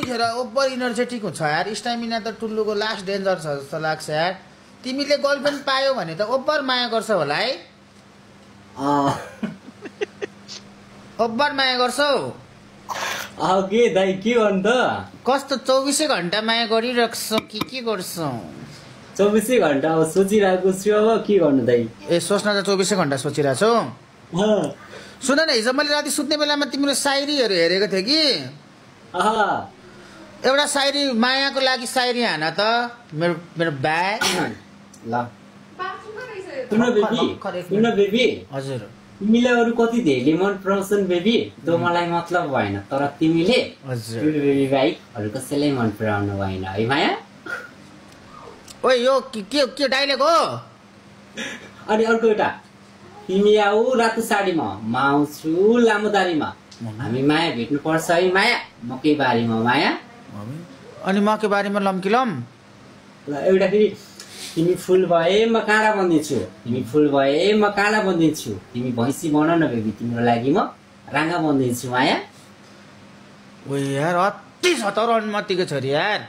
यतिखेर over energetic हुन्छ यार स्टामिना त टुल्लुको लास्ट डेन्जर छ जस्तो लाग्छ यार तिमीले गर्लफ्रेन्ड पायो भने त ओभर माया गर्छ होला है ओभर माया गर्छौ के दाइ के गर्नु त कस्तो 24 घण्टा माया गरिरहन्छौ के गर्छौ 24 घण्टा अब सोचिरहेको छु अब के गर्नु दाइ ए सोच्न त 24 घण्टा सोचिरहेछौ सुन न हिजो मैले राति सुत्ने बेलामा तिम्रो शायरीहरू हेरेको थिएँ कि एउटा शायरी मायाको लागि शायरी हान त मेरो मेरो ब्याग ल तिम्रो बेबी हजुर तिमीले अरू कति धेरै मन पराउँछन् बेबी त्यो मलाई मतलब भएन तर तिमीले हजुर बेबी भाइ अरू कसैलाई मन पराउनु भएन है माया ओइ यो के डाइलग हो अनि अर्को एउटा तिमी आऊ रातो साडीमा म आउँछु लामो दारीमा हामी माया भेट्नु पर्छ है माया मकै बारीमा माया अनि मकै बारीमा लम्किलम ल एउटा फेरि तिमी फुल भए म काँडा बनिदिन्छु तिमी फुल भए म काँडा बनिदिन्छु तिमी भैँसी बनाउ न बेबी तिम्रो लागि म राँगा बनिदिन्छु माया ओ यार अति छ त अनुमतिको छोरी यार